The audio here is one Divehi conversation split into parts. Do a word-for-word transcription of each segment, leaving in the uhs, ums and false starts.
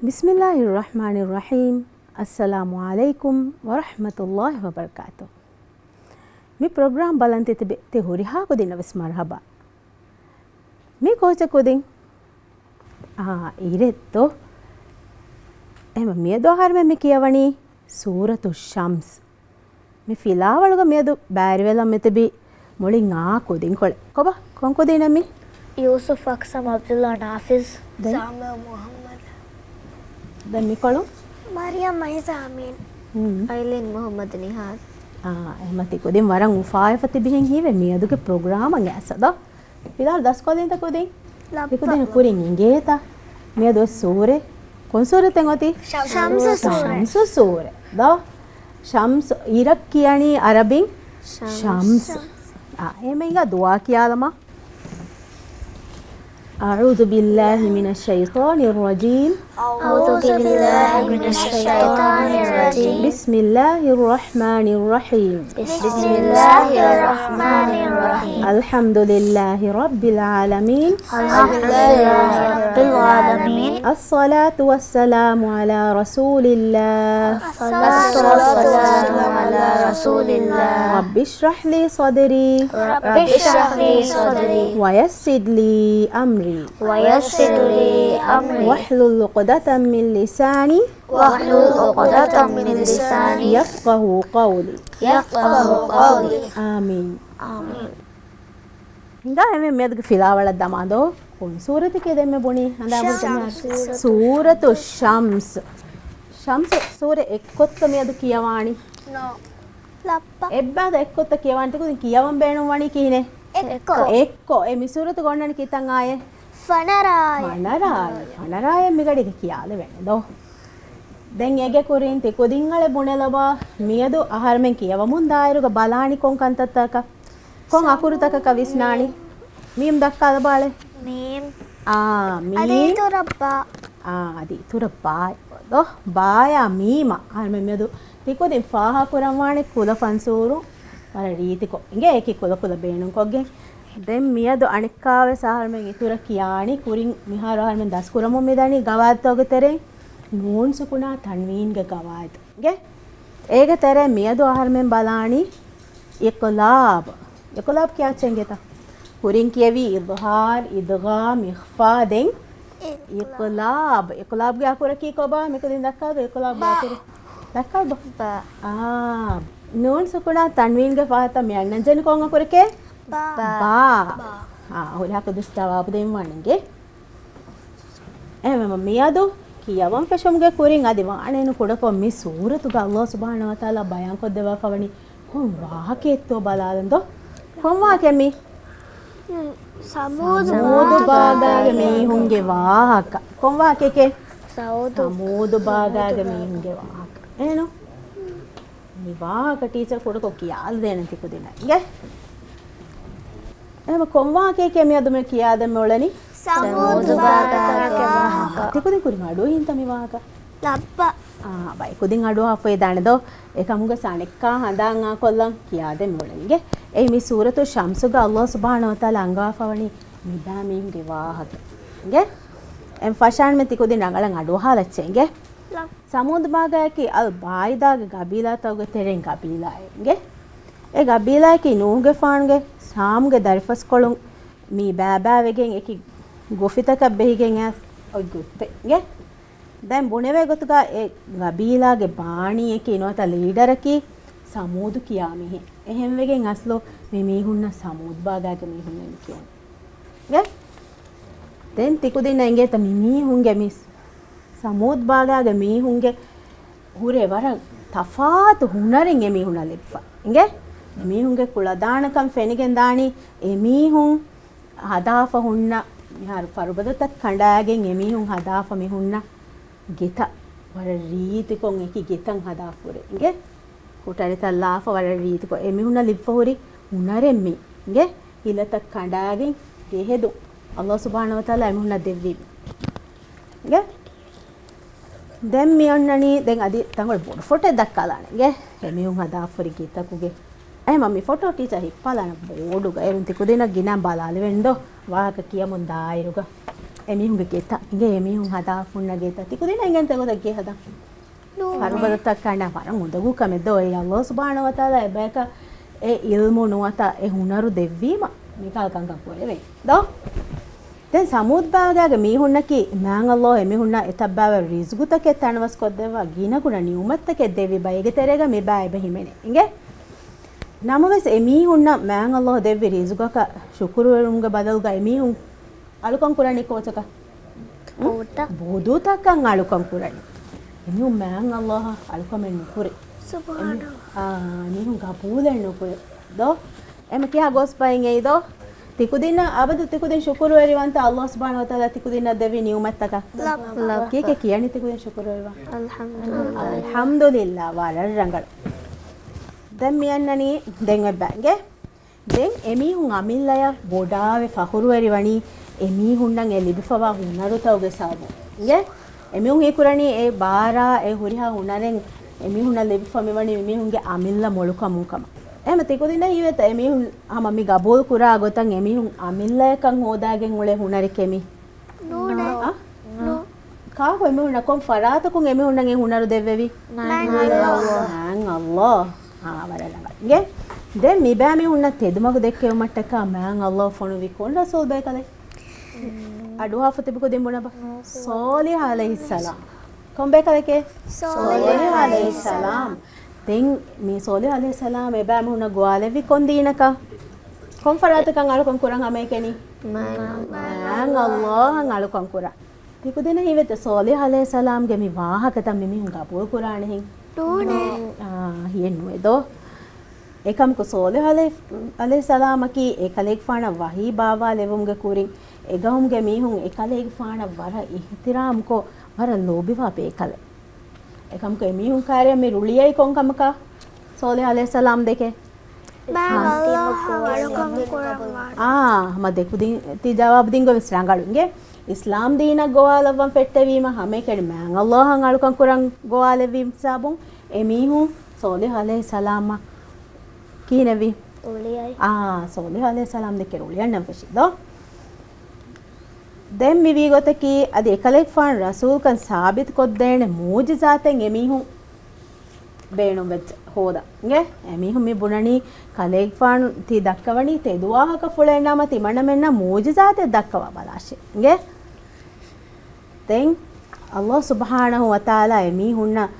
بسم الله الرحمن الرحيم. السلام عليكم ورحمة الله وبركاته. މި ޕްރޮގްރާމް ބަލަން ތި ތިބި ތި ހުރިހާ ކުދިންނަށް ވެސް މަރުޙަބާ. މި ކޯޗެއް ކުދިން. އާ، އިރެއްތޯ؟ އެހެން މިއަދު އަހަރުމެން މި ކިޔަވަނީ ސޫރަތު ޝަމްސް. މި ފިލާވަޅުގަ މިއަދު ބައިވެރިވެލަން މިތިބީ މުޅިން އާ ކުދިންކޮޅެއް. ކޮބާ؟ ކޮން ކުދިންނެއް މީ؟ ޔޫސުފް، އަކްސަމް، ޢަބްދުﷲ، ނާފިޒް. ދެން؟ ސާމި، މުޙައްމަދު. ދެން މިކޮޅު؟ މަރިޔަމް، އައިސާ، އަމީން. ހުން. އައިލީން، މުޙައްމަދު، ނިހާލް. އާ، އެހެންމަ ތި ކުދިން ވަރަށް އުފާވެފަ ތިބިހެން ހީވޭ މިއަދުގެ ޕްރޮގްރާމަށް އައިސް ދޯ. ފިލާވަޅު ދަސްކޮށްލީތަ ކުދިން؟ ލައްބަ. ތި ކުދިން ކުރިން އިނގޭތަ؟ މިއަދު އޮތް ސޫރަ. ކޮން ސޫރަތެއް އޮތީ؟ ޝަމްސު ސޫރަ. ޝަމްސު ސޫރަ. ދޯ. ޝަމްސު އިރަށް ކިޔަނީ އަރަބިން ޝަމްސް. ޝަމްސް. އާ، އެހެންމެ އިނގާ ދުޢާ ކިޔާލަމާ. أعوذ بالله من الشيطان الرجيم. أعوذ بالله من الشيطان الرجيم. بسم الله الرحمن الرحيم. بسم الله الرحمن الرحيم. الحمد لله رب العالمين. الحمد لله رب العالمين. الصلاة والسلام على رسول الله. الصلاة والسلام على رسول الله. رب اشرح لي صدري. رب اشرح لي صدري. ويسر لي أمري. ويسر لي أمري. واحلل عقدة من لساني. واحلل عقدة من لساني. يفقه قولي. يفقه قولي. آمين. آمين. ހިނގާ އެމެ މިއަދުގެ ފިލާވަޅަށް ދަމާދޯ. ކޮން ސޫރަތެކޭ ދެންމެ ބުނީ؟ ހަނދާން ބުނި ޝަމްސު. ސޫރަތު ޝަމްސް. ޝަމްސު ސޫރަ އެއްކޮށްތަ މިއަދު ކިޔަވާނީ؟ ނޯ. ލައްބަ. އެއްބައި ދޯ އެއްކޮށްތަ ކިޔަވާނީ؟ ތިކުދިން ކިޔަވަން ބޭނުންވަނީ ކިހިނެއް؟ އެއްކޮށް. އެއްކޮށް. އެ މި ސޫރަތުގަ އޮންނަނީ ކިތަން އާޔަތް؟ ފަނަރަ އާޔަތް. ފަނަރަ އާޔަތް. ފަނަރަ އާޔަތް މިގަޑީގަ ކިޔާލެވޭނެ ދޯ. ދެން އޭގެ ކުރިން ތި ކުދިން އަޅެ ބުނެލަބާ، މިއަދު އަހަރުމެން ކިޔަވަމުން ދާއިރުގަ ބަލާނީ ކޮން ކަންތައްތަކަށް؟ ކޮން އަކުރުތަކަކަށް ވިސްނާނީ؟ މީމް ދައްކާލަބާ އަޅެ. މީމް. އާ، މީމް. އަދި އިތުރަށް ބާ. އާ، އަދި އިތުރަށް ބާ. ދޯ، ބާޔާ މީމާ. އަހަރުމެން މިއަދު ތިކުދިން ފާހަގަކުރަންވާނެ ކުލަ ފަންސޫރު ވަރަށް ރީތިކޮށް. އިނގޭ އެކި ކުލަ ކުލަ ބޭނުންކޮށްގެން. ދެން މިއަދު އަނެއްކާވެސް އަހަރުމެން އިތުރަށް ކިޔާނީ ކުރިން މިހާރު އަހަރުމެން ދަސްކުރަމުން މިދަނީ ގަވާއިދުތަކުގެ ތެރެއިން ނޫން ސުކުނާ ތަންވީންގެ ގަވާއިދު. އިނގޭ؟ އޭގެ ތެރޭ މިއަދު އަހަރުމެން ބަލާނީ އިޤްލާބް. އިޤްލާބް ކިޔާ އެއްޗެއް އިނގޭތަ؟ ކުރިން ކިޔެވީ އިޟްހާރް، އިދްޣާމް، އިޚްފާ. ދެން އިޤްލާބް. އިޤްލާބްގެ އަކުރަކީ ކޮބާ؟ މިކުދިން ދައްކާލަބަ އިޤްލާބްގެ ބާ. އަކުރު. ދައްކާލަބަ. ބާ. އާ، ނޫން ސުކުނާ ތަންވީންގެ ފަހަތަށް މި އަންނަންޖެހެނީ ކޮން އަކުރެކޭ؟ ބާ. ބާ. ބާ. އާ، ހުރިހާ ކުދިން ޖަވާބު ދޭންވާނެ އިނގޭ. އެހެންވީމަ މިއަދު ކިޔަވަން ފެށުމުގެ ކުރިން އަދި ވާނެ ކުޑަކޮށް މި ސޫރަތުގަ ﷲ ސުބްޙާނަހޫ ވަތަޢާލާ ބަޔާންކޮށްދެއްވާފަވަނީ ކޮން ވާހަކައެއްތޯ ބަލާލަން ދޯ. ކޮން ވާހަކައެއް މީ؟ ސަމޫދު ސަމޫދު ބާގާގެ ބާގާގެ މީހުންގެ ވާހަކަ. ކޮން ވާހަކައެކޭ؟ ސަމޫދު. ސަމޫދު ބާގާގެ މީހުންގެ ވާހަކަ. އެހެންނު؟ މި ވާހަކަ ޓީޗަރ ކުޑަކޮށް ކިޔާލަދޭނެ ތިކުދިންނަށް. އިނގޭ؟ އެހެން ކޮން ވާހަކައެކޭ މިއަދު މި ކިޔާދެން މިއުޅެނީ؟ ސަމޫދު ބާގާގެ ވާހަކަ. ތިކުދިން ކުރިން އަޑުއެހިންތަ މި ވާހަކަ؟ ލައްބަ. އާ، ބައި ކުދިން އަޑުއަހާފައި ދާނެ ދޯ. އެކަމުގަ ސާނެއްކާ ހަނދާން އާކޮށްލަން ކިޔާދެން މިއުޅެނީ. އިނގޭ؟ އެއީ މި ސޫރަތު ޝަމްސުގަ ﷲ ސުބްޙާނަހޫ ވަތަޢާލާ އަންގަވާފަވަނީ މިބާ މީހުންގެ ވާހަކަ. އިނގޭ؟ އެން ފަށާންމެ ތިކުދިން ރަނގަޅަށް އަޑުއަހާލައްޗޭ. އިނގޭ؟ ލައްބަ. ސަމޫދު ބާގާއަކީ އަލް ބާއިދާގެ ގަބީލާތަކުގެ ތެރެއިން ގަބީލާއެއް. އިނގޭ؟ އެ ގަބީލާއަކީ ނޫހުގެފާނުގެ ޝާމްގެ ދަރިފަސްކޮޅުން މި ބައިބައިވެގެން އެކި ގޮފިތަކަށް ބެހިގެން އައިސް އޮތް ގޮތްތައް. އިނގޭ؟ ދެން ބުނެވޭ ގޮތުގަ އެ ގަބީލާގެ ބާނީއަކީ ނުވަތަ ލީޑަރަކީ ސަމޫދު ކިޔާ މީހެއް. އެހެންވެގެން އަސްލު މި މީހުންނަށް ސަމޫދު ބާގާގެ މީހުންނޭ މި ކިޔުން. އިނގޭ؟ ދެން ތިކުދިންނަށް އިނގޭތަ މި މީހުންގެ މި ސަމޫދު ބާގާގެ މީހުންގެ ހުރެ ވަރަށް ތަފާތު ހުނަރެއް އެ މީހުންނަށް ލިބިފަ. އިނގޭ؟ އެ މީހުންގެ ކުޅަދާނަކަން ފެނިގެން ދާނީ އެ މީހުން ހަދާފަ ހުންނަ މިހާރު ފަރުބަދަތައް ކަނޑާގެން އެ މީހުން ހަދާފަ މި ހުންނަ ގެތައް ވަރަށް ރީތިކޮށް އެކި ގެތައް ހަދާފަ ހުރެ. އިނގޭ؟ ކޮޓަރިތައް ލާފަ ވަރަށް ރީތިކޮށް އެ މީހުންނަށް ލިބިފަ ހުރި ހުނަރެއް މީ. އިނގޭ؟ ހިލަތައް ކަނޑާގެން ގެ ހެދުން ﷲ ސުބްޙާނަހޫ ވަތަޢާލާ އެމީހުންނަށް ދެއްވީ. އިނގޭ؟ ދެން މި އޮންނަނީ ދެން އަދި ތަންކޮޅެއް ބޮޑު ފޮޓޯއެއް ދައްކާލާނެ. އިނގޭ؟ އެމީހުން ހަދާފަހުރި ގެތަކުގެ. އެހެމަ މި ފޮޓޯ ޓީޗަރ ހިއްޕާލާނެ ބޯޑުގަ. އޭރުން ތިކުދިންނަށް ގިނަ ބަލާލެވެން ދޯ ވާހަކަ ކިޔަމުން ދާއިރުގަ. އެމީހުންގެ ގެތައް އިނގޭ، އެމީހުން ހަދާފުންނަ ގެތައް. ތިކުދިންނަށް އިނގޭނެ ތެގޮތަށް ގެ ހަދާ؟ ނޫން. ފަރުބަދަތައް ކަނޑާ ވަރަށް އުނދަގޫ ކަމެއް ދޯ. އެ އައްލާހު ސުބްޙާނަހޫ ވަތަޢާލާ އެބަޔަކަށް އެ އިލްމު ނުވަތަ އެ ހުނަރު ދެއްވީމަ މިކަހަލަ ކަންކަން ކުރެވޭ ދޯ. ދެން ސަމޫދު ބާގާގެ މީހުންނަކީ މާތް އައްލާހު އެމީހުންނަށް އެތައް ބާވަތް ރިޒުގުތަކެއް ތަނަވަސް ކޮށްދެއްވާ ގިނަ ގުނަ ނިޢުމަތްތަކެއް ދެއްވި ބައެއްގެ ތެރޭގަ މި ބާ އެބަ ހިމެނޭ އިނގޭ. ނަމަވެސް އެމީހުންނަށް މާތް އައްލާހު ދެއްވި ރިޒުގަކަށް ޝުކުރުވެރުމުގެ ބަދަލުގަ އެމީހުން އަޅުކަން ކުރަނީ ކޯޗަކަށް؟ ބުދުތަކަށް އަޅުކަން ކުރަނީ. އެމީހުން މާތް އައްލާހަށް އަޅުކަމެއް ނުކުރޭ. ސުބްޙާނަ. އެމީ-، އާ، އެމީހުން ގަބޫލެއް ނުކުރޭ. ދޯ؟ އެމަ ކިހާ ގޯސް ބައިން އެއީ ދޯ؟ ތިކުދިންނަށް އަބަދު ތިކުދިން ޝުކުރުވެރިވަންތަ އައްލާހު ސުބްޙާނަހޫ ވަތަޢާލާ ތިކުދިންނަށް ދެއްވި ނިޢުމަތްތަކަށް؟ ކީކޭ ކިޔަނީ ތިކުދިން ޝުކުރުވެރިވާ؟ އަލްޙަމްދުލިއްލާ، ވަރަށް ރަނގަޅު. ދެން މިއަންނަނީ ދެން އޮތް ބައިންގެ ދެން އެމީހުން އަމިއްލަޔަށް ބޮޑާވެ ފަޚުރުވެރިވަނީ އެމީހުންނަށް އެ ލިބިފަވާ ހުނަރުތަކުގެ ސަބަބުން. އިނގޭ؟ އެމީހުން ހީކުރަނީ އެ ބާރާ އެ ހުރިހާ ހުނަރެއް އެމީހުންނަށް ލިބިފަ މިވަނީ މީހުންގެ އަމިއްލަ މޮޅުކަމުން ކަމަށް. އެހެމަ ތިކުދިންނަށް ހީވޭތަ އެމީހުން ހަމަ މި ގަބޫލު ކުރާ ގޮތަށް އެމީހުން އަމިއްލަޔަކަށް ހޯދާގެން އުޅޭ ހުނަރެކޭ މީ؟ ނޫނޭ. އާ؟ ނޫ. ކާކު އެމީހުންނަށް ކޮން ފަރާތަކުން އެމީހުންނަށް އެ ހުނަރު ދެއްވެވީ؟ މާތް އައްލާހު. މާތް އައްލާހު. އާ، ވަރަށް ރަނގަޅު. އިނގޭ؟ ދެން މިބާ މީހުންނަށް ތެދުމަގު ދެއްކެވުމަށްޓަކާ މާތް އައްލާހު ފޮނުއްވި ކޮން ރަސޫލް ބޭކަލެއް؟ އަޑުއަހާފަ ތިބި ކުދިން ބުނަބަ. ޞާލިޙު ޢަލައިހިއްސަލާމް. ކޮން ބޭކަލެކޭ؟ ޞާލިޙު ޢަލައިހިއްސަލާމް. ދެން މި ޞާލިޙު ޢަލައިހިއްސަލާމް އެބާ މީހުންނަށް ގޮވާލެއްވި ކޮން ދީނަކަށް؟ ކޮން ފަރާތަކަށް އަޅުކަން ކުރަން ހަމައެކަނި؟ މާތް އައްލާހަށް އަޅުކަން ކުރަން. ތިކުދިންނަށް ހީވޭތަ ޞާލިޙު ޢަލައިހިއްސަލާމްގެ މި ވާހަކަތައް މި މީހުން ގަބޫލު ކުރާނެހެން؟ ނޫނޭ. އާ، ހިއެއް ނުވޭ ދޯ. އެކަމަކު ޞާލިޙު ޢަލައި-، ޢަލައިހިއްސަލާމަކީ އެކަލޭގެފާނަށް ވަޙީ ބާއްވާލެއްވުމުގެ ކުރިން އެގައުމުގެ މީހުން އެކަލޭގެފާނަށް ވަރަށް އިޙްތިރާމްކޮށް ވަރަށް ލޯބިވާ ބޭކަލެއް. އެކަމަކު އެމީހުން ކާރިއަށް މި ރުޅިއައީ ކޮން ކަމަކަށް؟ ޞާލިޙު ޢަލައިހިއްސަލާމް ދެކެ. މާތް އައްލާހަށް އަޅުކަން ކުރަން ވާނެ. އާ، ހަމަ ދެކުދިން ތި ޖަވާބު ދިން ގޮތް ވެސް ރަނގަޅު އިނގޭ. އިސްލާމް ދީނަށް ގޮވާލައްވަން ފެއްޓެވީމަ ހަމައެކަނި މާތް އައްލާހަށް އަޅުކަން ކުރަން ގޮވާލެއްވީ ހިސާބުން އެމީހުން ޞާލިޙު ޢަލައިހިއްސަލާމަށް ކިހިނެއްވީ؟ ރުޅިއައި. އާ، ޞާލިޙު ޢަލައިހިއްސަލާމް ދެކެ ރުޅިއަންނަން ފެށި ދޯ. ދެން މިވީ ގޮތަކީ އަދި އެކަލޭގެފާނު ރަސޫލްކަން ސާބިތުކޮށްދޭނެ މުޢުޖިޒާތެއް އެމީހުން ބޭނުންވެއްޖެ ހޯދަން. އިނގޭ؟ އެމީހުން މި ބުނަނީ ކަލޭގެފާނު ތި ދައްކަވަނީ ތެދު ވާހަކަފުޅެއް ނަމަ ތިމަންނަމެންނަށް މުޢުޖިޒާތެއް ދައްކަވާ ބަލާށޭ. އިނގޭ؟ ދެން އައްލާހު ސުބްޙާނަހޫ ވަތަޢާލާ އެމީހުންނަށް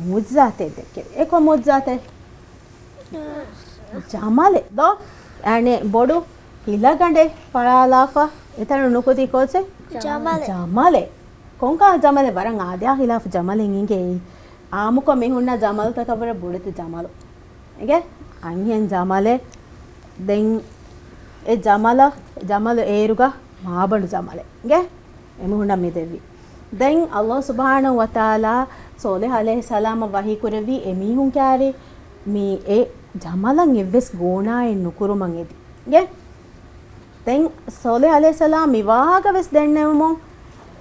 މުޢުޖިޒާތެއް ދެއްކެވި. އެ ކޮން މުޢުޖިޒާތެއް؟ ޖަމަލެއް ދޯ؟ އަނެއް ބޮޑު ހިލަގަނޑެއް ފަޅާލާފަ އެތަނުން ނުކުތީ ކޯޗެއް؟ ޖަމަލެއް. ޖަމަލެއް. ކޮންކަހަލަ ޖަމަލެއް؟ ވަރަށް އާދަޔާ ހިލާފު ޖަމަލެއް އިނގޭ. އާއްމުކޮށް މި ހުންނަ ޖަމަލުތަކަށްވުރެ ބޮޑެތި ޖަމަލު. އިނގޭ؟ އަންހެން ޖަމަލެއް. ދެން އެ ޖަމަލަށް، ޖަމަލު އޭރުގަ މާބަނޑު ޖަމަލެއް. އިނގޭ؟ އެމީހުންނަށް މި ދެއްވީ. ދެން އައްލާހު ސުބްޙާނަހޫ ވަތަޢާލާ ޞާލިޙު ޢަލައިހިއްސަލާމަށް ވަޙީކުރެއްވީ އެމީހުން ކާރި މި އެ ޖަމަލަށް އެއްވެސް ގޯނާއެއް ނުކުރުމަށް އެދި. އިނގޭ؟ ދެން ޞާލިޙު ޢަލައިހިއްސަލާމް މި ވާހަކަ ވެސް ދެންނެވުމުން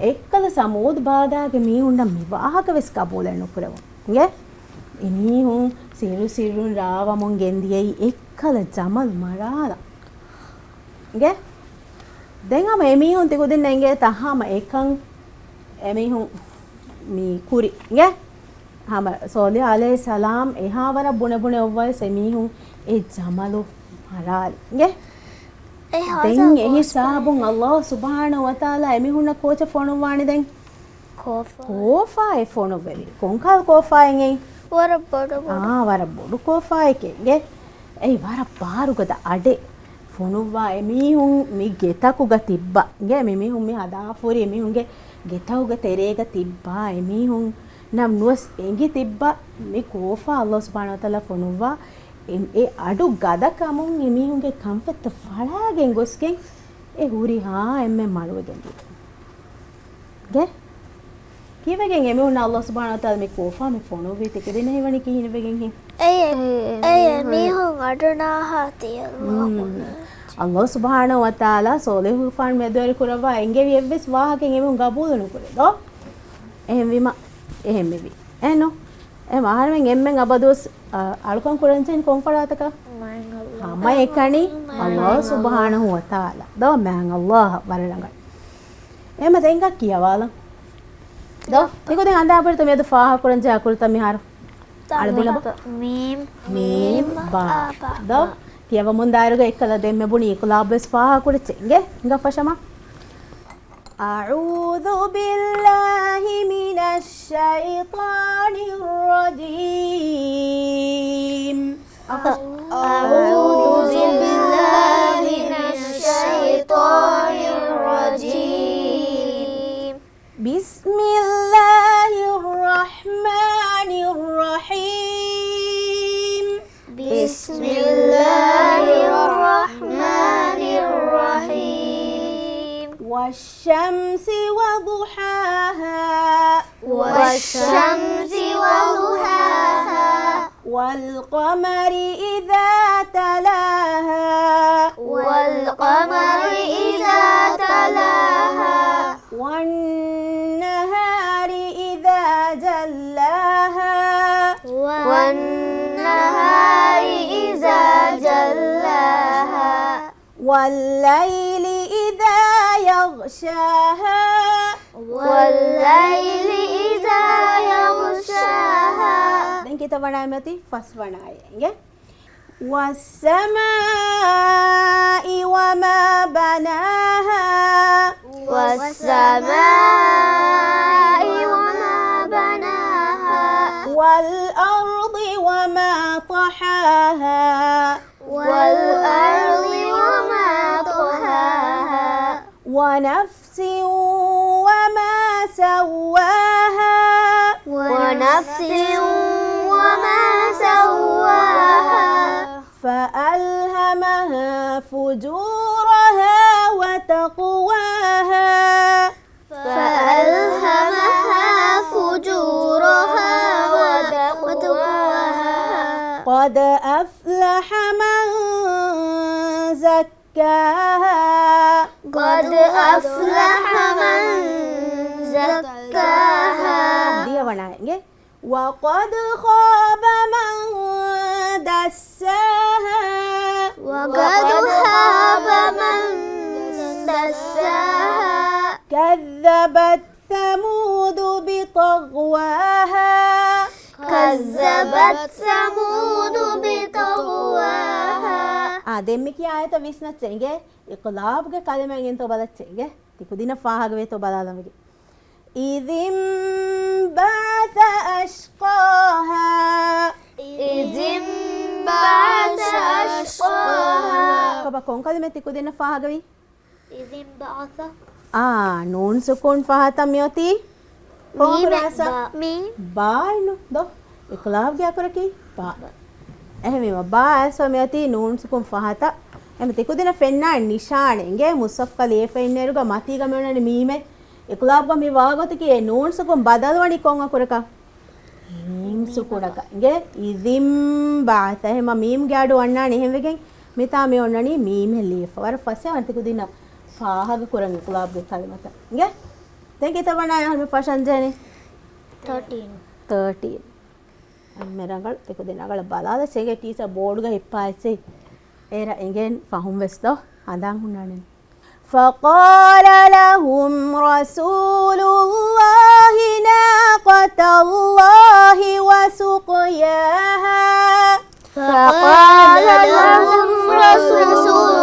އެއްކަލަ ސަމޫދު ބާގާގެ މީހުންނަށް މި ވާހަކަ ވެސް ޤަބޫލެއް ނުކުރެވުނު. އިނގޭ؟ އެމީހުން ސިއްރު ސިއްރުން ރާވަމުން ގެންދިޔައީ އެއްކަލަ ޖަމަލު މަރާލަން. އިނގޭ؟ ދެން ހަމަ އެމީހުން ތިކުދިންނަށް އިނގޭތަ ހަމަ އެކަން އެމީހުން މި ކުރި. އިނގޭ؟ ހަމަ ޞާލިޙު ޢަލައިހިއްސަލާމް އެހާވަރަށް ބުނެ ބުނެ އޮއްވައިސް އެމީހުން އެ ޖަމަލު މަރާލި. އިނގޭ؟ ދެން އެ ހިސާބުން އައްލާހު ސުބްޙާނަހޫ ވަތަޢާލާ އެމީހުންނަށް ކޯޗެއް ފޮނުއްވާނެ ދެން؟ ކޯފާ. ކޯފާއެއް ފޮނުއްވެވި. ކޮންކަހަލަ ކޯފާއެއް އެއީ؟ ވަރަށް ބޮޑު ބޮޑު. އާ، ވަރަށް ބޮޑު ކޯފާއެކޭ. އެއީ ވަރަށް ބާރުގަދަ އަޑެއް. ފޮނުއްވާ އެމީހުން މި ގެތަކުގަ ތިއްބާ. އިނގޭ މި މީހުން މި ހަދާފަ ހުރި އެމީހުންގެ ގެތަކުގެ ތެރޭގަ ތިއްބާ އެމީހުންނަށް ނުވެސް އެނގި ތިއްބާ މި ކޯފާ އައްލާހު ސުބްޙާނަހޫ ވަތަޢާލާ ފޮނުއްވާ އެ، އެ އަޑު ގަދަކަމުން އެމީހުންގެ ކަންފަތްތައް ފަޅާގެން ގޮސްގެން އެ ހުރިހާ އެންމެން މަޑުވެގެން ދިޔަ. ގެ؟ ކީއްވެގެން އެމީހުންނަށް އައްލާހު ސުބްޙާނަހޫ ވަތަޢާލާ މި ކޯފާ މި ފޮނުއްވީ ތިކުދިންނަށް ހީވަނީ ކިހިނެއްވެގެންހޭ؟ އެ، އެ، އެ، އެ މީހުން އަޑުނާހާ ތިޔަ އައްލާހު. އައްލާހު ސުބްޙާނަހޫ ވަތަޢާލާ ޞާލިޙުގެފާނު މެދުވެރި ކުރައްވާ އެންގެވި އެއްވެސް ވާހަކައެއް އެމީހުން ގަބޫލު ނުކުރޭ ދޯ؟ އެހެންވީމަ، އެހެން މިވީ. އެހެންނު؟ އެ އަހަރެމެން އެންމެން އަބަދުވެސް، އަ، އަޅުކަން ކުރަންޖެހެނީ ކޮން ފަރާތަކަށް؟ ހަމައެކަނި އައްލާހު ސުބްޙާނަހޫ ވަތަޢާލާ. ދޯ މާތް އައްލާހަށް ވަރަށް ރަނގަޅު. އެހެމަ ދެން ކިޔަވާލަން. ދޯ، ތިކުދިން ހަނދާން ބުނިތަ މިއަދު ފާހަގަކުރަންޖެހޭ އަކުރުތައް މިހާރު؟ އަޅު ބުނަބަ. މީމް. މީމް، ބާ. ބާ. ދޯ، ކިޔަވަމުންދާއިރުގަ އެއްކަލަ ދެންމެ ބުނީ އިޤްލާބް ވެސް ފާހަގަކުރެއްޗޭ. އިނގޭ، ހިނގާ ފަށަމާ. أعوذ بالله من الشيطان الرجيم. أعوذ بالله من الشيطان الرجيم. بسم الله الرحمن الرحيم. بسم الله الرحمن الرحيم. والشمس وضحاها. والشمس وضحاها. والقمر إذا تلاها. والقمر إذا تلاها. والنهار إذا جلاها. والنهار إذا جلاها. والليل إذا يغشاها. والليل إذا يغشاها. ދެން ކިތައް ވަނައެއް މިއޮތީ؟ ފަސް ވަނައެއް. އިނގޭ. والسماء وما بناها. والسماء وما بناها. والأرض وما طحاها. والأرض وما طحاها. ونفس وما سواها. ونفس وما سواها. فألهمها فجورها وتقواها. فألهمها فجورها وتقواها. قد أفلح من زكاها. قد أفلح من زكاها. ދިޔަ ވަނައެއް އިނގޭ. وقد خاب من دساها. وقد خاب من دساها. كذبت ثمود بطغواها. كذبت ثمود بطغواها. އާ، ދެން މި ކިޔާ އާޔަތަށް ވިސްނައްޗޭ އިނގޭ. އިޤްލާބްގެ ކަލިމައިން އެންތޯ ބަލައްޗޭ އިނގޭ. ތިކުދިންނަށް ފާހަގަވޭތޯ ބަލާލަމެގެ. إذ انبعث أشقاها. إذ انبعث أشقاها. ކޮބާ ކޮން ކަލިމަ ތިކުދިންނަށް ފާހަގަވީ؟ إذ انبعث. އާ، ނޫން ސުކޫން ފަހަތަށް މިއޮތީ. ކޮން މީމެއް ކުރާސަ؟ ބާ. މީ. ބާއެއްނު ދޯ. އިޤްލާބްގެ އަކުރަކީ ބާ. އެހެންވީމަ، ބާ އައިސްފަ މިއޮތީ ނޫން ސުކޫން ފަހަތަށް. އެހެން ތިކުދިނަށް ފެންނާނެ ނިޝާނެއް އިނގޭ މުޞްޙަފްގަ ލިޔެފަ އިންނައިރުގަ މަތީގަ މިއޮންނަނީ މީމެއް. އިޤްލާބްގަ މި ވާގޮތަކީ އެ ނޫން ސުކޫން ބަދަލުވަނީ ކޮން އަކުރަކަށް؟ މީމް ސުކޫނަކަށް އިނގޭ. إذ انبعث. އެހެމަ މީމްގެ އަޑު އަންނާނެ އެހެންވެގެން މިތާ މި އޮންނަނީ މީމެއް ލިޔެފަ. ވަރަށް ފަސޭހަވާން ތިކުދިންނަށް ފާހަގަ ކުރަން އިޤްލާބްގެ ކަލިމަތައް އިނގޭ. ދެން ކިތައް ވަނަ އަހަރު ފަށަން ޖެހެނީ؟ ތާޓީން. ތާޓީން. މި ރަނގަޅު ތިކުދިން ރަނގަޅަށް ބަލާލަ ޗެގެ ޓީޗަރ ބޯޑުގަ ހިއްޕާ އެއްޗެއް އޭރަ އިނގޭން ފަހުން ވެސް ދޯ ހަނދާން ހުންނާނެ. فقال لهم رسول الله ناقة الله وسقياها. فقال لهم رسول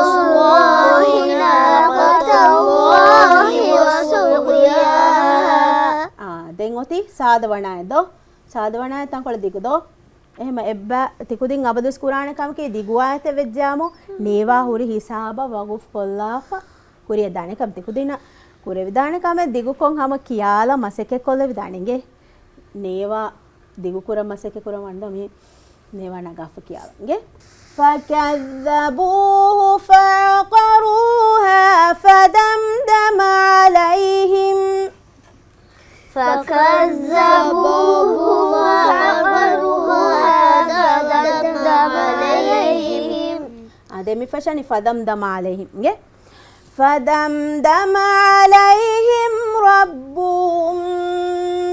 الله ناقة الله وسقياها. އާ، ދެން އޮތީ ސާދަ ވަނާއެއް ދޯ؟ ސާދަ ވަނާއެއް ތަންކޮޅެއް ދިގު ދޯ؟ އެހެމަ އެއްބަ ތިކުދިން އަބަދުވެސް ކުރާނެ ކަމަކީ ދިގު އާޔަތެއް ވެއްޖާމު، ނޭވާ ހުރި ހިސާބަށް ވަގުފް ކޮށްލާފަ ކުރިއަށް ދާނެ ކަމަށް ތިކުދިންނަށް ކުރެވިދާނެ ކަމެއް ދިގުކޮށް ހަމަ ކިޔާލަ މަސައްކަތް ކޮށްލެވިދާނެ އިނގޭ. ނޭވާ ދިގުކުރަން މަސައްކަތް ކުރަން ވަންދަ މި ނޭވާ ނަގާފަ ކިޔާލަ އިނގޭ. فكذبوه فعقروها فدمدم عليهم فكذبوه فعقروها فدمدم عليهم. އާ، ދެން މި ފަށަނީ فدمدم عليهم އިނގޭ. فدمدم عليهم ربهم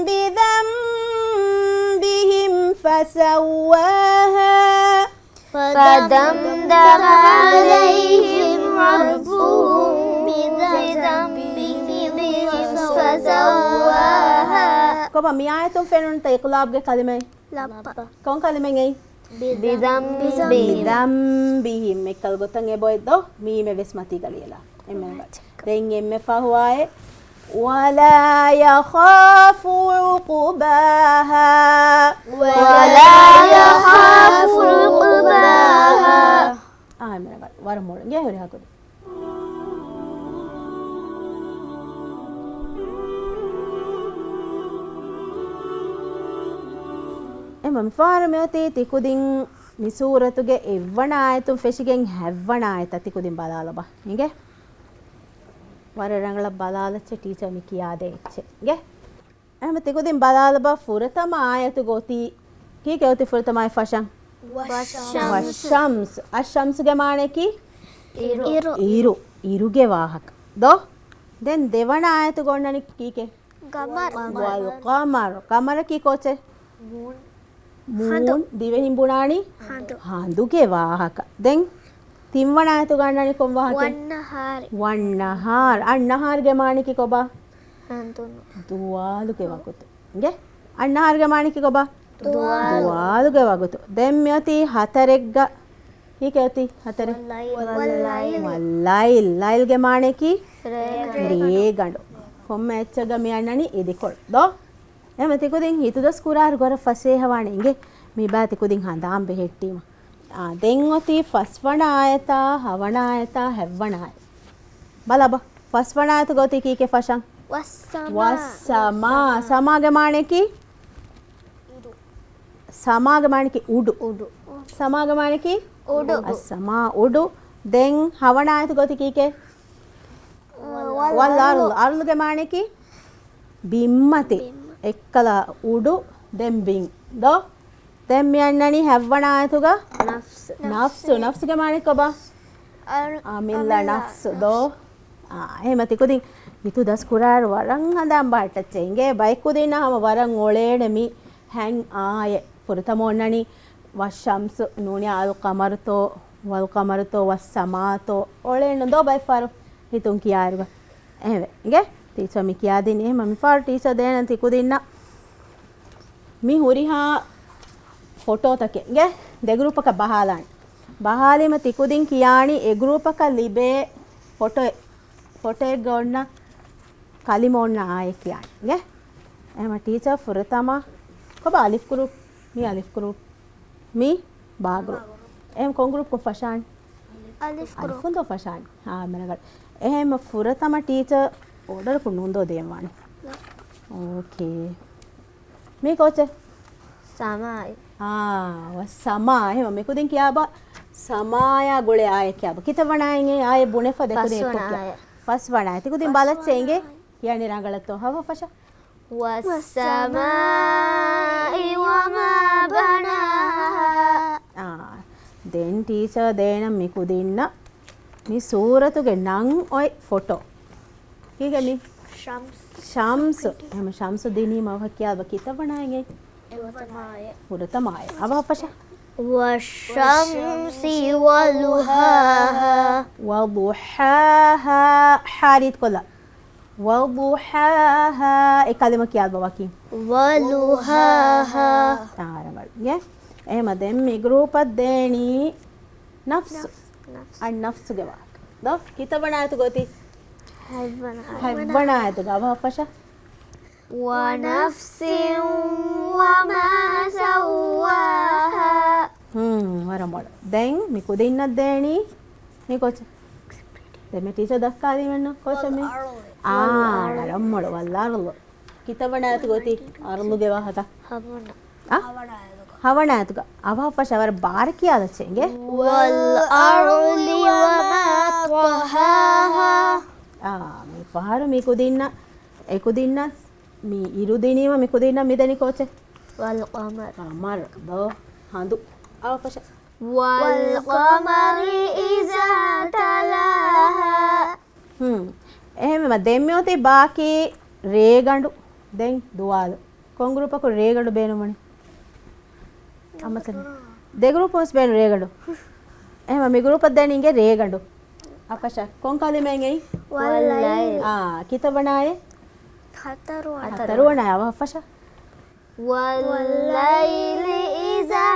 بذنبهم فسواها. فدمدم عليهم ربهم بذنبهم سواها. ކޮބާ މި އާޔަތުން ފެނުނުތަ އިޤްލާބްގެ ކަލިމައެއް؟ ލައްބަ. ކޮން ކަލިމައެއް އެއީ؟ بذنبهم. بذنبهم. އެއްކަލަ ގޮތަށް އެބައޮތް ދޯ؟ މީމެއް ވެސް މަތީގަ ލިޔެލާ. އެންމެ އެބަ. ދެން އެންމެ ފަހު އާޔަތް. ولا يخاف عقباها. ولا يخاف عقباها. އާ، އެންމެ ރަނގަޅު. ވަރަށް މޮޅު. ގޭ ހުރިހާ ކުދިން. އެމަ މިފަހަރު މިއޮތީ ތިކުދިން މި ސޫރަތުގެ އެއްވަނަ އާޔަތުން ފެށިގެން ހަތްވަނަ އާޔަތަށް ތިކުދިން ބަލާލަބަ. އިނގޭ؟ ވަރަށް ރަނގަޅަށް ބަލާލައްޗޭ ޓީޗަރ މި ކިޔާދޭ އެއްޗެއް. އިނގޭ؟ އެހެން ތިކުދިން ބަލާލަބަ ފުރަތަމަ އާޔަތުގަ އޮތީ ކީކޭ އޮތީ ފުރަތަމަ އާޔަތް ފަށަން؟ والشمس. والشمس. الشمس ގެ މާނައަކީ؟ އިރު. އިރު. އިރު. އިރުގެ ވާހަކަ. ދޯ؟ ދެން ދެވަނަ އާޔަތުގަ އޮންނަނީ ކީކޭ؟ ޤަމަރު. والقمر. ޤަމަރަކީ ކޯޗެއް؟ މޫން. މޫން. ހަނދު. ދިވެހިން ބުނާނީ؟ ހަނދު. ހަނދުގެ ވާހަކަ. ދެން ތިންވަނަ އާޔަތުގަ އޮންނަނީ ކޮން ވާހަކައެއް؟ والنهار. والنهار. النهار ގެ މާނައަކީ ކޮބާ؟ ހަނދުން. ދުވާލުގެ ވަގުތު. އިނގޭ؟ النهار ގެ މާނައަކީ ކޮބާ؟ ދުވާލު. ދުވާލުގެ ވަގުތު. ދެން މިއޮތީ ހަތަރެއްގަ. ކީކޭ އޮތީ ހަތަރެއް؟ والليل. والليل. والليل. ލައިލްގެ މާނައަކީ؟ ރޭގަނޑު. ރޭގަނޑު. ކޮންމެ އެއްޗެއްގަ މި އަންނަނީ އިދިކޮޅު. ދޯ؟ އެމަ ތިކުދިން ހިތުދަސް ކުރާއިރު ގޮރަށް ފަސޭހަވާނެ އިނގޭ. މިބާ ތިކުދިން ހަނދާން ބެހެއްޓީމަ. އާ، ދެން އޮތީ ފަސްވަނަ އާޔަތާ، ހަވަނަ އާޔަތާ، ހަތްވަނަ އާޔަތް. ބަލަބަ، ފަސްވަނަ އާޔަތުގަ އޮތީ ކީކޭ ފަށަން؟ والسماء. والسماء. ސަމާގެ މާނައަކީ؟ ސަމާގެ މާނައަކީ އުޑު. އުޑު. ސަމާގެ މާނައަކީ؟ އުޑު. އައްސަމާ އުޑު. ދެން ހަވަނަ އާޔަތުގަ އޮތީ ކީކޭ؟ والأرض. އަރުޟުގެ މާނައަކީ؟ ބިންމަތި. ބިންމަ. އެއްކަލަ އުޑު، ދެން ބިން. ދޯ؟ ދެން މި އަންނަނީ ހަތްވަނަ އާޔަތުގަ؟ ނަފްސު. ނަފްސު. ނަފްސުގެ މާނަ ކޮބާ؟ އަމިއްލަ. އަމިއްލަ ނަފްސު. ނަފްސު. ދޯ؟ އާ، އެހެމަ ތިކުދިން ހިތުދަސް ކުރާއިރު ވަރަށް ހަނދާން ބަހައްޓައްޗޭ އިނގޭ. ބައެއް ކުދިންނަށް ހަމަ ވަރަށް އޮޅޭނެ މި ހަތް އާޔަތް. ފުރަތަމަ އޮންނަނީ والشمس ނޫނީ القمر ތޯ، والقمر ތޯ، والسماء ތޯ. އޮޅޭނު ދޯ ބައެއް ފަހަރު ހިތުން ކިޔާއިރުގަ. އެހެންވެ. އިނގޭ؟ ޓީޗަރ މި ކިޔާދިނީ އެހެމަ މިފަހަރު ޓީޗަރ ދޭނަން ތިކުދިންނަށް މި ހުރިހާ ފޮޓޯތަކެއް އިނގޭ؟ ދެ ގްރޫޕަކަށް ބަހާލާނެ. ބަހާލީމަ ތިކުދިން ކިޔާނީ އެ ގްރޫޕަކަށް ލިބޭ ފޮޓޯ، ފޮޓޯއެއްގަ އޮންނަ ކަލިމަ އޮންނަ އާޔަތް ކިޔާނީ އިނގޭ؟ އެހެމަ ޓީޗަރ ފުރަތަމަ ކޮބާ އަލިފް ގްރޫޕް؟ މީ އަލިފް ގްރޫޕް. މީ ބާ ގްރޫޕް. އެހެމަ ކޮން ގްރޫޕްކޮށް ފަށާނީ؟ އަލިފް ގްރޫޕް. އަލިފުން ދޯ ފަށާނީ. އާ، މެރަގަޑް. އެހެމަ ފުރަތަމަ ޓީޗަރ އޯޑަރަކުން ނޫން ދޯ ދޭންވާނީ. އޯކޭ. މީ ކޯޗެއް؟ ސަމާއި. އާ، ސަމާ. އެހެމަ މިކުދިން ކިޔާބަ ސަމާޔާ ގުޅޭ އާޔަތް ކިޔާބަ. ކިތައް ވަނަ އާޔަތް؟ އާޔަތް ބުނެފަ ދެކުދިން ފަސްވަނަ އެއްކޮށް ކިޔާ. އާޔަތް. ފަސްވަނަ އާޔަތް. ތިކުދިން ބަލައްޗޭ އިނގޭ. ކިޔާނީ ރަނގަޅަށްތޯ؟ ހަވަ ފަށަ. والسماء وما بناها. އާ، ދެން ޓީޗަރ ދޭނަން މިކުދިންނަށް މި ސޫރަތުގެ ނަން އޮތް ފޮޓޯ. ކީކޭ މީ؟ ޝަމްސް. ޝަމްސް. އެހެމަ ޝަމްސް ދިނީމަ އަވަހަށް ކިޔާބަ ކިތައް ވަނަ އާޔަތް؟ އެއްވަނަ އާޔަތް. ފުރަތަމަ އާޔަތް. އަވަހަށް ފަށަ. والشمس وضحاها. وضحاها. ހާ ރީތިކޮށްލާ. وضحاها. އެ ކަލިމަ ކިޔާލަބަ ވަކިން. وضحاها. އާ، ރަނގަޅު. އިނގޭ؟ އެހެމަ ދެން މި ގްރޫޕަށް ދޭނީ ނަފްސު. ނަފްސު. އައް ނަފްސުގެ ވާހަކަ. ދޯ؟ ކިތައް ވަނަ އާޔަތުގަ އޮތީ؟ ހަތްވަނަ އާޔަތު. ހަތްވަނަ އާޔަތުގަ. އަވަހަށް ފަށަ. ونفس وما سواها. ހުން، ވަރަށް މޮޅު. ދެން މި ކުދިންނަށް ދޭނީ މި ކޯޗެއް؟ ދެން މި ޓީޗަރ ދައްކާލީމެއްނު ކޯޗެއް މި؟ އާ، ވަރަށް މޮޅު. والأرض. ކިތައް ވަނަ އާޔަތުގަ އޮތީ އަރުޟުގެ ވާހަކަ؟ ހަވަނަ. އާ؟ ހަވަނަ އާޔަތުގަ. އަވަހަށް ފަށަ ވަރަށް ބާރަށް ކިޔާލައްޗޭ އިނގޭ. والأرض وما طحاها. އާ، މި ފަހަރު މި ކުދިންނަށް، އެ ކުދިންނަށް މި އިރު ދިނީމަ މި ކުދިންނަށް މި ދެނީ ކޯޗެއް؟ والقمر. ޤަމަރު ދޯ ހަނދު. އަވަހަށް ފަށަ. والقمر إذا تلاها. ހުން. އެހެންވީމަ ދެން މިއޮތީ ބާކީ ރޭގަނޑު. ދެން ދުވާލު. ކޮން ގްރޫޕަކުން ރޭގަނޑު ބޭނުންވަނީ؟ އަމަސަން. ދެ ގްރޫޕުން ވެސް ބޭނުން ރޭގަނޑު. އެހެންވީމަ މި ގްރޫޕަށް ދޭނީ އިނގޭ ރޭގަނޑު. އަފަށަ. ކޮން ކަލިމައެއް އެއީ؟ والليل. އާ، ކިތައް ވަނަ އާޔަތް؟ ހަތަރުވަނަ. ހަތަރުވަނަ އަވަހަށް ފަށާ. وَاللَّيْلِ إِذَا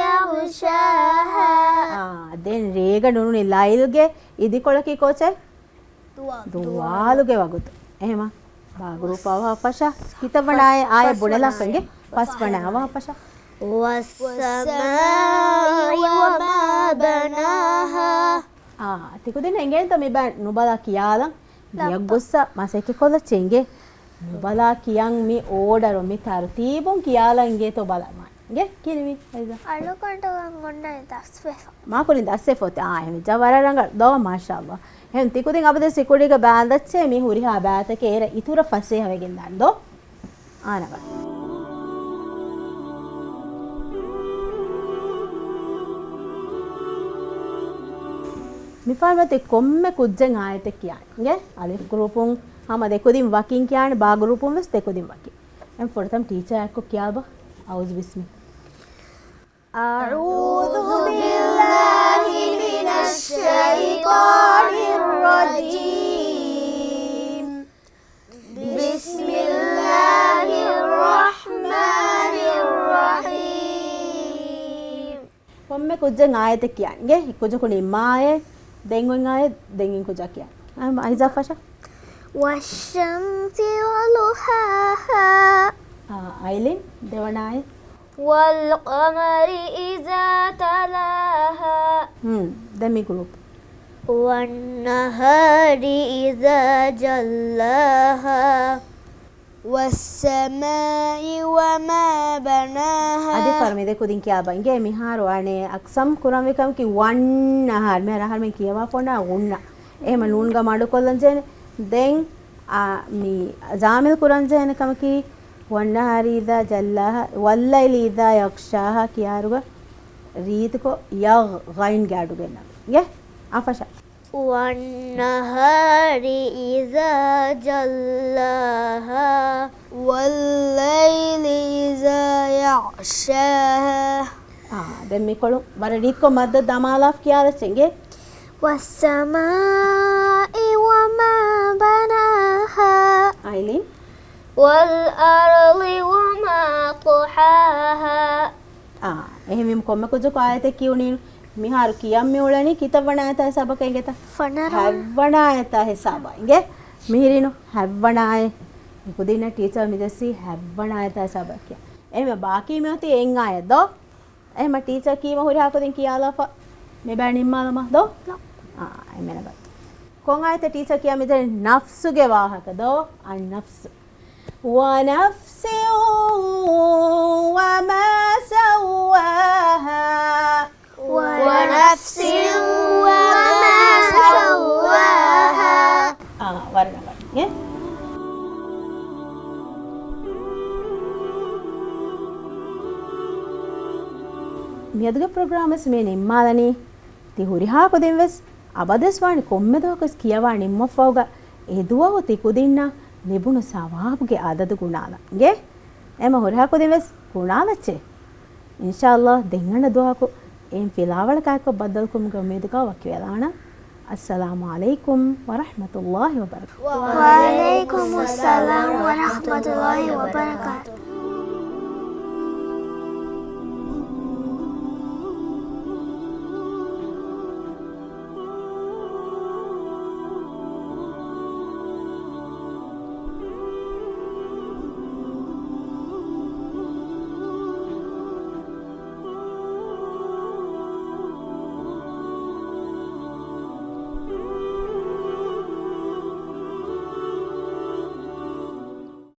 يَغْشَاهَا. އާ، ދެން ރޭގަ ނޫނީ ލައިލްގެ އިދިކޮޅަކީ ކޯޗެއް؟ ދުވާލު. ދުވާލުގެ ވަގުތު. އެހެމަ ބާ ގްރޫޕް އަވަހަށް ފަށާ. ކިތައްވަނަ އާޔަ ބުނެލާފަ އިނގޭ. ފަސްވަނަ އަވަހަށް ފަށާ. وَالسَّمَاءِ وَمَا بَنَاهَا. އާ، ތިކުދިން އެނގޭންތަ މި ބާ ނުބަލާ ކިޔާލަން؟ ގިޔަށް ގޮއްސަ މަސައްކަތް ކޮށްލައްޗޭ އިނގޭ. ނުބަލާ ކިޔަން މި އޯޑަރު މި ތަރުތީބުން ކިޔާލަން އިނގޭތޯ ބަލަމާ. އިނގޭ ކިޔެވީ އައިޒާ. އަޅުގަނޑު އޮންނަނީ ދަސްވެފަ. މާކުރިން ދަސްވެފަ އޮތީ. އާ، އެހެން ވެއްޖާ ވަރަށް ރަނގަޅު ދޯ، މާޝާﷲ. އެހެން ތިކުދިން އަބަދުވެސް ހިކުރީގަ ބާންދައްޗޭ މި ހުރިހާ ބައިތަކެއް އޭރަށް އިތުރަށް ފަސޭހަވެގެން ދާން ދޯ. އާނަވަ. މިފަހަރު އޮތީ ކޮންމެ ކުއްޖެއް އާޔަތެއް ކިޔާނެ. އިނގޭ އަލިފް ގްރޫޕުން ހަމަ ދެކުދިން ވަކިން ކިޔާނެ، ބާ ގްރޫޕުން ވެސް ދެކުދިން ވަކިން. އެން ފުރަތަމަ ޓީޗަރ އެއްކޮށް ކިޔާބަ. أعوذ بالله من الشيطان الرجيم. بسم الله الرحمن الرحيم. ކޮންމެ ކުއްޖެއް އާޔަތެއް ކިޔާނެ. އިނގޭ ކުއްޖަކު ނިންމާއޭ. ދެން އޮތް އާޔަތް، ދެން އިން ކުއްޖާ ކިޔާނެ. އައިޒާ ފަށާ. وَالشَّمْسِ وَضُحَاهَا. އާ، އައިލިން ދެވަނަ އާޔަތް. وَالْقَمَرِ إِذَا تَلَاهَا. ހުން، ދެން މި ގްރޫޕް. وَالنَّهَارِ إِذَا جَلَّاهَا. وَالسَّمَاءِ وَمَا بَنَاهَا. އަދި ފަރު މި ދެ ކުދިން ކިޔާބަ. އިނގޭ މިހާރު އަނެއް އަކްސަމް ކުރަންވީ ކަމަކީ ވަން ނަހާރް. މިހާރު އަހަރުމެން ކިޔަވާފަ އޮންނަ އުންނަ. އެހެމަ ނޫންގަ މަޑުކޮށްލަން ޖެހޭނެ. ދެން އާ، މި ޖާމިލް ކުރަން ޖެހޭނެ ކަމަކީ، وَالنَّهَارِ إِذَا جَلَّاهَا، وَاللَّيْلِ إِذَا يَغْشَاهَا ކިޔާއިރުގަ ރީތިކޮށް ޔަޣް ޣައިންގެ އަޑު ގެންނަން. އިނގޭ އާ ފަށާ. وَالنَّهَارِ إِذَا جَلَّاهَا. وَاللَّيْلِ إِذَا يَغْشَاهَا. އާ، ދެން މިކޮޅު ވަރަށް ރީތިކޮށް މައްދަ ދަމާލާފަ ކިޔާލައްޗޭ އިނގޭ. وَالسَّمَاءِ وَمَا بَنَاهَا. އައިލިން. وَالْأَرْضِ وَمَا طَحَاهَا. އާ، އެހެންވީމަ ކޮންމެ ކުއްޖަކު އާޔަތެއް ކިޔުނީނު. މިހާރު ކިޔަން މި އުޅެނީ ކިތައްވަނަ އާޔަތާ ހިސާބަކަށް އިނގޭތަ؟ ފަނަރަ. ހަތްވަނަ އާޔަތާ ހިސާބަށް އިނގޭ. މިހިރީނު ހަތްވަނަ އާޔަތް. ކުދިންނަށް ޓީޗަރ މި ދެއްސީ ހަތްވަނަ އާޔަތާ ހިސާބަށް ކިޔަން. އެހެންވެ ބާކީ މި އޮތީ އެއް އާޔަތް ދޯ؟ އެހެމަ ޓީޗަރ ކީމަ ހުރިހާ ކުދިން ކިޔާލާފަ މި ބައި ނިންމާލަމާ ދޯ؟ އާ، އެމެނަ ބައްތު. ކޮން އާޔަތެއް ޓީޗަރ ކިޔާ މިދެން ނަފްސުގެ ވާހަކަ ދޯ؟ النَّفْسُ. وَنَفْسٍ وَمَا سَوَّاهَا. وَنَفْسٍ وَمَا سَوَّاهَا. އާ، ވަރަށް ރަނގަޅު. އެ؟ މިއަދުގެ ޕްރޮގްރާމް ވެސް މި ނިންމާލަނީ. ތި ހުރިހާ ކުދިން ވެސް އަބަދުވެސް ވާނެ ކޮންމެ ދުވަހަކުވެސް ކިޔަވާ ނިންމަފައިވާ އެ ދުވަހު ތި ކުދިންނަށް ލިބުނު ސަވާބުގެ އަދަދު ގުނާލަން. އިނގޭ؟ އެމަ ހުރިހާ ކުދިން ވެސް ގުނާލައްޗޭ. އިންޝާﷲ ދެން އަންނަ ދުވަހަކު އެއިން ފިލާވަޅަކާއެކު ބައްދަލުކުރުމުގެ އުއްމީދުގަ ވަކިވެލާނަން. އައްސަލާމު ޢަލައިކުމް ވަރަޙްމަތުﷲ ވަބަރަކާތުހު. وعليكم السلام ورحمة الله وبركاته.